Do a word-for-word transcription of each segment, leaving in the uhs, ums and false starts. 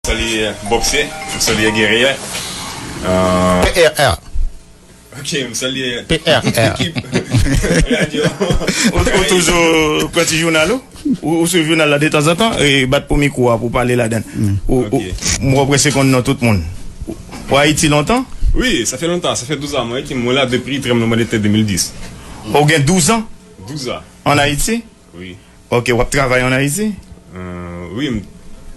Salye bòksè, m salye gèrye. Euh, P R R. Ok, m salye P R R. Ekip radyo. Ou, ou toujou pran ti jounal ou? Ou, ou sou jounal la detanzantan, e bat pou mikwo a pou pale ladan l. Ou, ou, ok. M wè w prèske konn non tout moun. Ou, ou Ayiti lontan? Wi, sa fè lontan, sa fè douz an mwen Ayiti, mwen la depi trannblemanntè de mil dis. Ou gen douz an? Douz an. Ann Ayiti? Wi. Ok, w ap travay ann Ayiti? Euh, wi, m,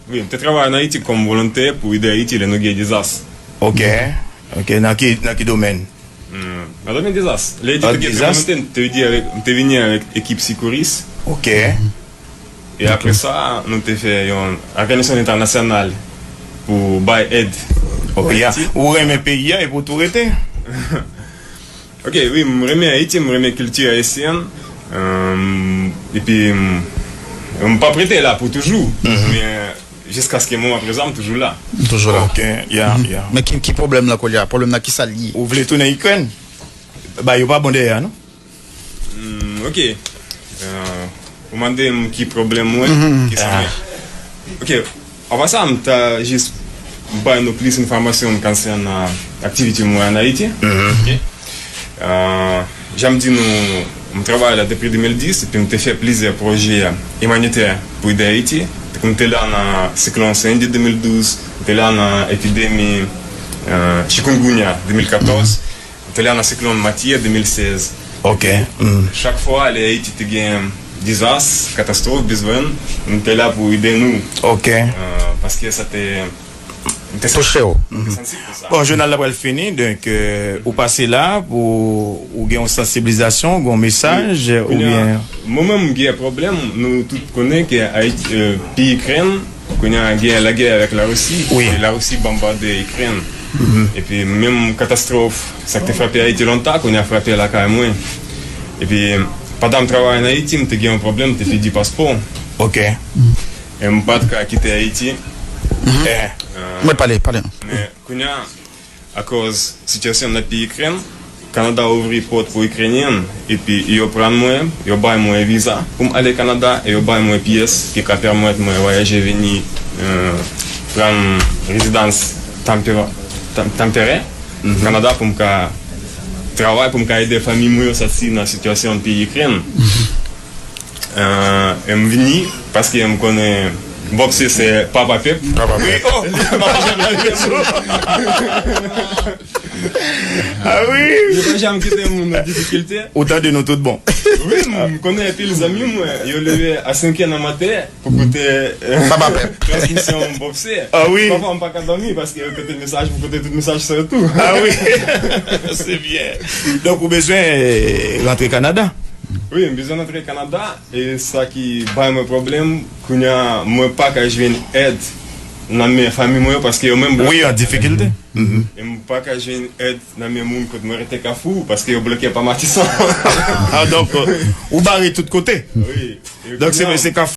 wi, m te travay ann Ayiti kòm volontè pou ede Ayiti lè nou gen dezas. Ok, ok, nan ki, nan ki domèn? Hmm, nan domèn dezas. Lè Ayiti te gen tranblemanntè, m te vini avèk, m te vini avèk ekip sikouris. Ok. E apre sa, nou te fè yon òganizasyon entènasyonal pou bay èd. Ok, ya. Ayiti. Ou renmen peyi a epi w tou rete? Ok, wi, m renmen Ayiti, m renmen kilti ayisyèn. Euh, epi, m, m p ap rete la pou toujou. Men, jiskaske moman prezan, m toujou la. Toujou la. Ok, ya, ya. Men ki, ki pwoblèm la kounye a? Pwoblèm nan ki sa l ye? Ou vle tounen Ikrèn? Ba, yo pa bon dèyè a, non? Hmm, ok. Euh, ou mande m ki pwoblèm mwen, ki sa mwen. Ok. Anvan sa, m ta jis bay nou plis enfòmasyon konsènan aktivite mwen ann Ayiti. Ok. Euh, jan m di nou, m travay la depi de mil dis, epi m te fè plizyè pwojè imanitè pou ede Ayiti. Tankou m te la nan siklòn Sandy de mil douz, m te la nan epidemi, euh, chikungunya de mil katòz. M te la nan siklòn Matye de mil sèz. Ok. Chak fwa, lè Ayiti te gen dezas, katastwòf, bezwen, m te la pou ede nou. Ok. Euh, paske sa te, m te santi, touche w. M te santi pou sa. Bon, jounal la pral fini, donk, euh, ou pase la pou ou gen yon sansibilizasyon, gen yon mesaj, oubyen? Mwen menm, m gen pwoblèm, nou tout konnen ke Ayiti, euh, peyi Ikrèn, kounye a gen lagè avèk Larisi, wi, e Larisi bonbade Ikrèn. Epi menm katastwòf, sa k te frape Ayiti lontan, kounye a frape lakay mwen. Epi pandan m travay ann Ayiti, m te gen yon pwoblèm, m te pèdi paspò. Ok. E m pa t ka kite Ayiti. Eh, mwen pale, pale. Men kounye a, akòz sitiyasyon nan peyi Ikrèn, Kanada ouvri pòt pou Ikrenyen, epi yo pran mwen, yo bay mwen viza pou m ale Kanada, e yo bay mwen pyès ki ka pèmèt mwen vwayaje vini, euh, pran rezidans tanpera-, tan-, tanperè Kanada pou m ka travay, pou m ka ede fanmi mwen yo soti nan sitiyasyon peyi Ikrèn. Euh, e m vini paske m konnen Bob se, se papa pèp. Papa pèp. Wi, oh, papa pèp la, Jezu. Ah wi. Yo pa janm kite moun nan difikilte. Ou tande nou tout bon. Wi, m konnen anpil zanmi mwen, yo leve a senk è nan maten pou koute, euh, papa pèp, transmisyon Bob se. Ah wi. Pafwa m pa ka dòmi paske yo koute mesaj, m koute tout mesaj sa yo tou. Ah wi. Se byen. Donk ou bezwen, euh, rantre Kanada? Wi, m bezwen rantre Kanada. E sa ki bay mwen pwoblèm, kounye a, mwen pa ka jwenn èd nan men fanmi mwen yo, paske yo menm, wi, an difikilte. E m pa ka jwenn èd nan men moun kot mwen rete Kafou, paske yo bloke pa Matisan. Ah, donk, euh, ou bare tout kote. Wi. Donk, se, se Kafou.